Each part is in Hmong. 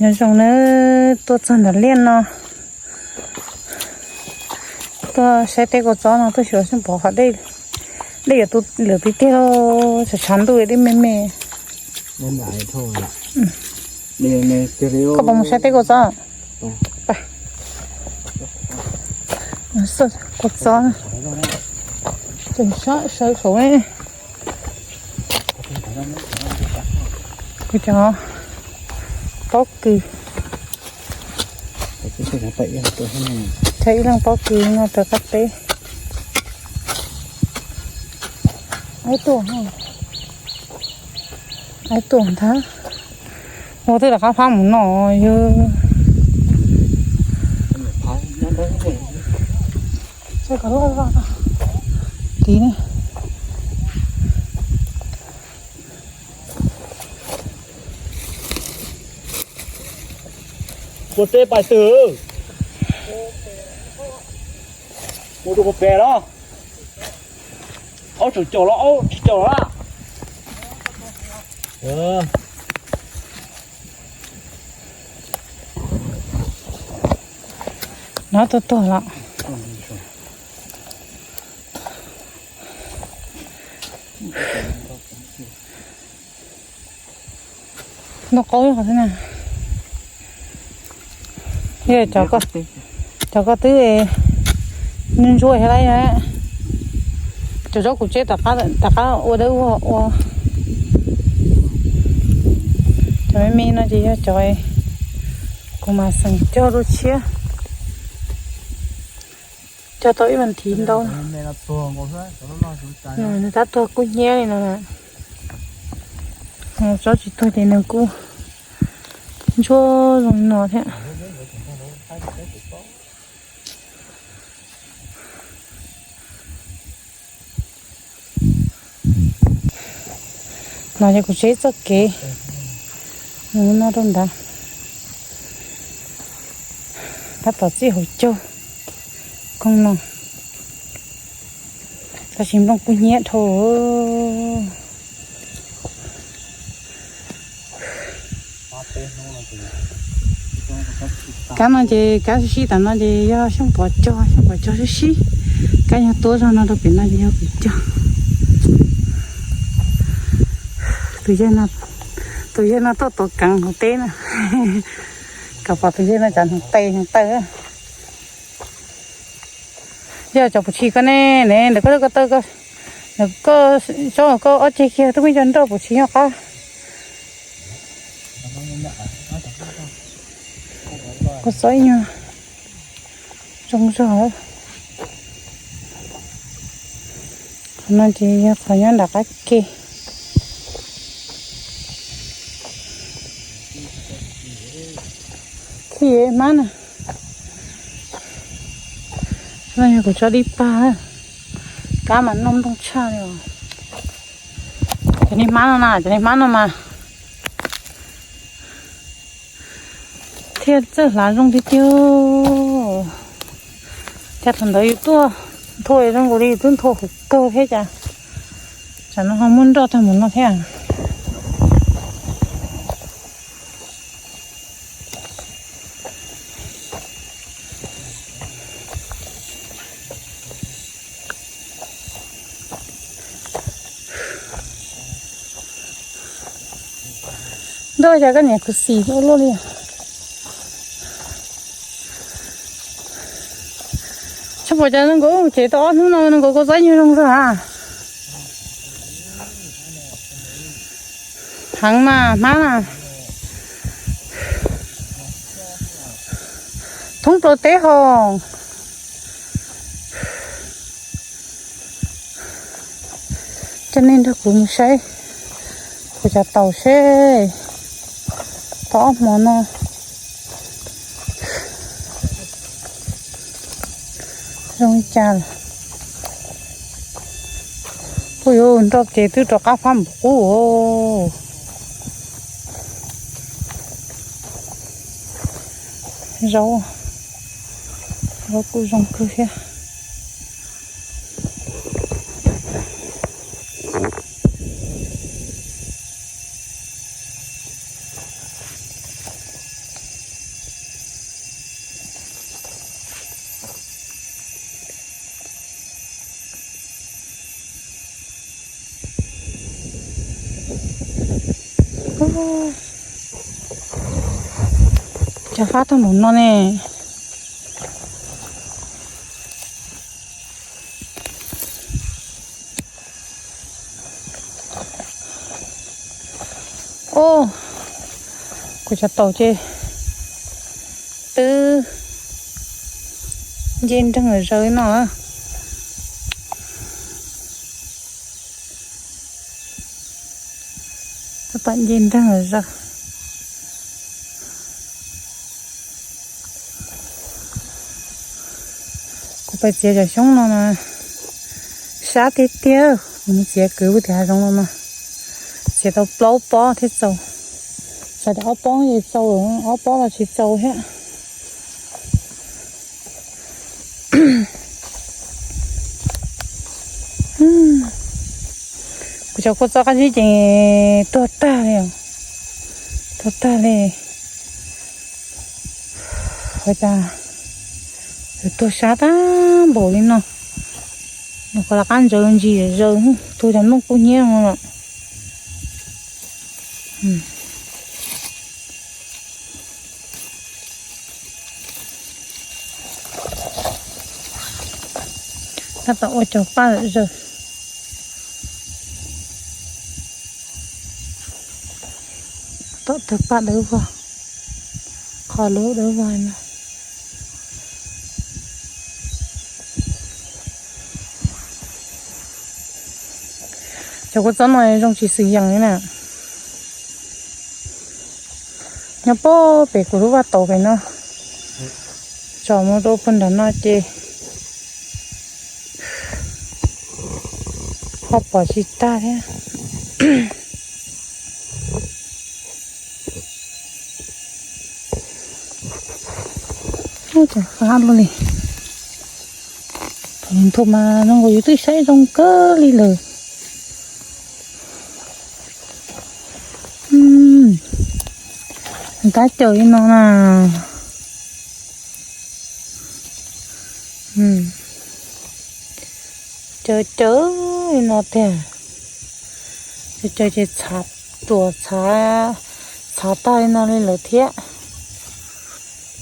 Nyob zoo nawb, tuaj txog nram liaj no, tuaj saib teb kua txob no tuaj xyuas xyoob pov qhov dej, dej yuav tu lawm tiag tiag lauj, tshav tshav ntuj dej me me. Koj puas mus saib teb kua txob? Kua txob, tseem sawv saum kuv cov pob kws, cov ib leeg pob kws no rau qab teb. Aib tuaj, aib tuaj ntag. Ua twb rov qab phab mus no yog tid ne. Ua teb pais twg? Ua rau kuv pem los? Aub tseem caum los, aub tsis caum los? No tuag tuag los. Ntuj qaub qhov twg na. Yog cov ko twb ntsuab thiab lawm. Cov zaub kuv tseb tom qab ua dawb ua ua. Cov me me no ces yog cov kuv mam xeem cog dua tshiab. Cog tau ib vas thiv ntau. Nws tab tuag kub hnyiab li no na. Tsob tsis tuag ces nws kuj ntsuab zoo li no thiab. No yog kuv tseb txoj kev mus no rau nrad. Tab tom txij hauv caug koog no, tab sis nplooj kub hnyiab dhau. Kab no ces kab sib sib tam no ces yog xyoob pov cog, xyoob pov cog sib sib. Kab yog tuab zog no rau pem no ces yog kuv cog. Tus yawg no, tus yawg no tuaj tuav keev hauv teb na. Kom pom tus yawg no tsam hneev tes hneev taw. Yog cov puv tshis ko ne, ne ntawm koj ko taw ko, ntawm koj tsob koj ob ceg kiag twb muaj cov nroj puv tshis nyob qab. Kua txob ib nyuag zoo zog. Qhov no ces yog qhov nyob nram qab ke. Thiab hmab na, no yog kuv tsob dib pag, kab mas noj ntoo tshaj li os. Cov niag hmab no na, cov niag hmab no mas thiaj txawj hlav zoo tiag tiag. Cas thaum ntawd yus tuaj nthua zoo nkaus li yus twb nthua hauv kawg thiab cas, tsam no ho muaj nroj tag mus no thiab. Nroj cas koj niam khuv xim ua luaj li. Tsis pom cas, zoo nkaus ces tau ob hnub no zoo nkaus kua txob nyuag zoo zog a. Heev mas hmab na. Thoob plaws teb hos. Coj nej nrog kuv mus saib kuv cov taum seb tau ob hmo no zoo li cas lawm. Ua yuav nroj ces twb rov qab fab npum qub os. Zaub, zaub kuj zoo kawg thiab. Cas fab tag npaum no ne. Ub, kuv cov taum ces twb nce nreeg zaws no. Tab tom nce nreeg zaws. Kuv pais txiav cov xyoob no mas sab tiag tiag, kuv mus txiav kwv puag tim hav zoov no mas txiav tau plaub pob thiaj txaus. Xav tias ob pob ces txaus, ob pob los tsis txaus thiab. Kuv cov kua txob qab zib ces tuag tag li os. Tuag tag li. Ua cas tuag sab tag npaum li no. Nws qhov lawv qab ntsaws ntsis zaws, tuag cov nplooj kub hnyiab no lawm. Tab tom ua cov paj lawm zaws. Tom tawg paj dawb vog, qhov lub dawb vog no. Cov kua txob no zoo tsis xwm yees li na. Nyob puag pem kuv lub vaj tauv pem no, tsom mus rau puag nram no ces ho pom tsis tag thiab. Ub, cas fab luaj li. Thaum ntawd mas zoo nkaus yus twb saib zoo kawg li lawm. Tab cawm li no na. Cawm cawm li no tiag. Cawm cawm ces txhav, ruam txhav, txhav tag li no li lawm thiab.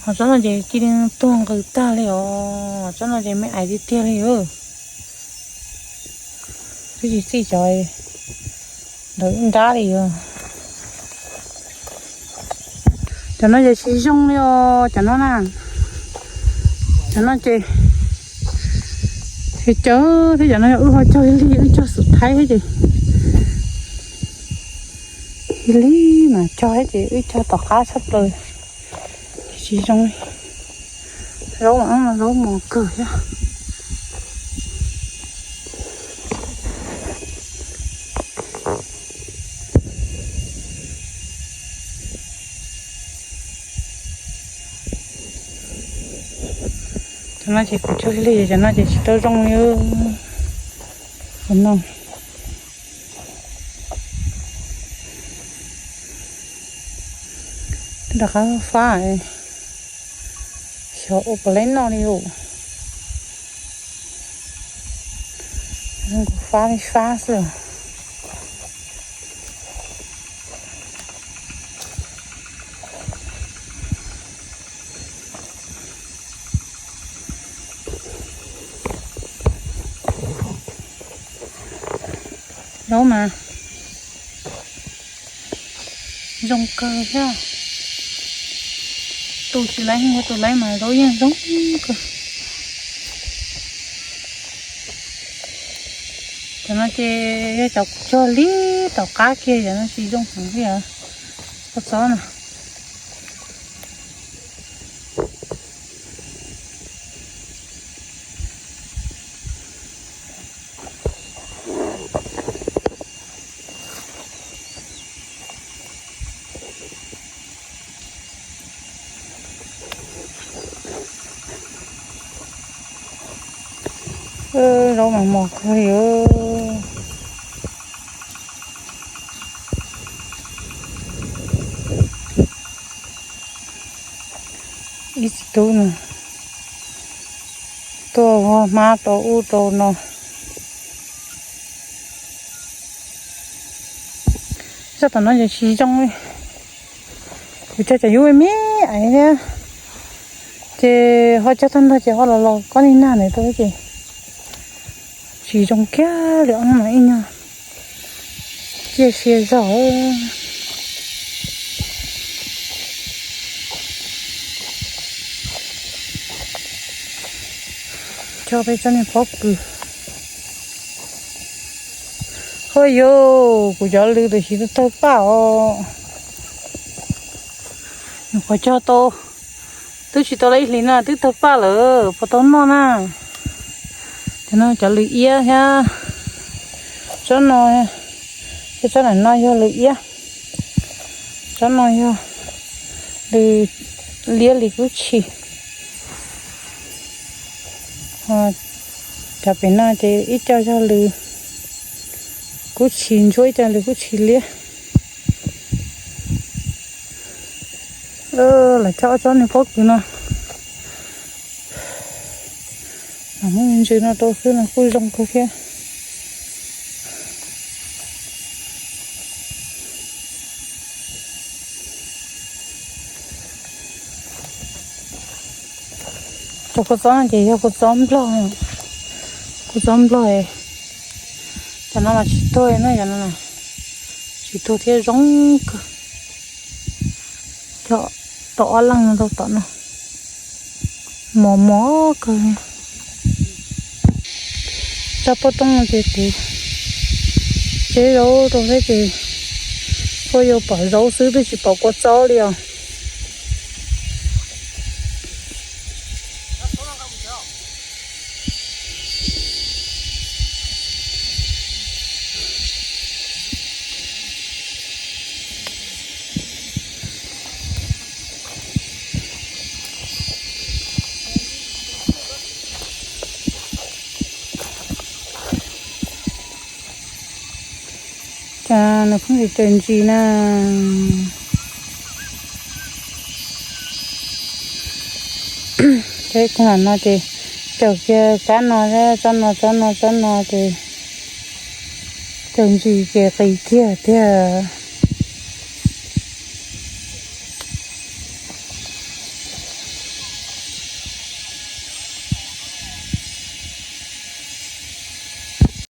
Ho tsob no ces cia li tuag nqws tag li os, tsob no ces me ais tiag tiag li. Twb tsis txij cov ntawd ib nrab li os. Cov no ces tsis zoo li os, cov no na. Cov no ces cawm thiab, cov no yog wb ho cog ib lig, wb cog xum thaib thiab ces ib lig mas cog thiab ces wb cog tom qab tshaj plaws. Tsis zoo li. Zaub mas zaub mos kawg thiab. Cov no ces kuv cog lig, cov no ces tsis tau zoo li. Kuv no rov qab fab, xyov ua puas laib noj li os. Kuv fab li fab xwb. Zaub mas zoo kawg thiab. Tus tsis laib, tus laib mas zaub yeej zoo kawg. Cov no ces yog cov kuv cog lig tom qab kiag, cov no tsis zoo heev li os. Kua txob na. Zaub mas mos kawg li. Ib txiv tub no tuaj vog hmab rau ub rau no. Zaj tom no ces tsis zoo li. Cog cov yub me me ais thiab, ces ho cog tag nrho ces ho los los kob niag nag ntawd rau ces tsis zoo kiag li, ob no mas ib nyuag ciaj sia zog. Cog peb tsob niag pob kws. Huaj yus, kuv cov lws tam sim twb tawg paj os. Nyuam qhuav cog tau twb tsis tau li ib hlis no twb tawg paj lawm, puas tau noj na? Cov no cov lws iab thiab. Tsob no, tsob ntawm no yog lws iab, tsob no yog lws liab li kub tshis. Cov pem no ces ib co yog lws kub tshis ntsuab, ib co lws kub tshis liab. Lawv cog ob tsob niag pob kws no, muab ntsis no rau xwb no kuj zoo kawg thiab. Cov kua txob no ces yog kua txob nplog, kua txob nplog. Cov no mas tsis tuag no, cov no tsis tuag thiab zoo kawg. Cog tau ob leeg no rau tom no, mos mos kawg. Tsob pob tooj no ces kuv tseb zaub rau thiab ces kuj yuav pom zaub xwb twb tsis pom kua txob li os. Cas nws pheej tsis raws ntsis na. Ces kuv lam no ces caum kiag kab no, tsob no, tsob no, tsob no ces raws ntsis ces qis kiag tiag.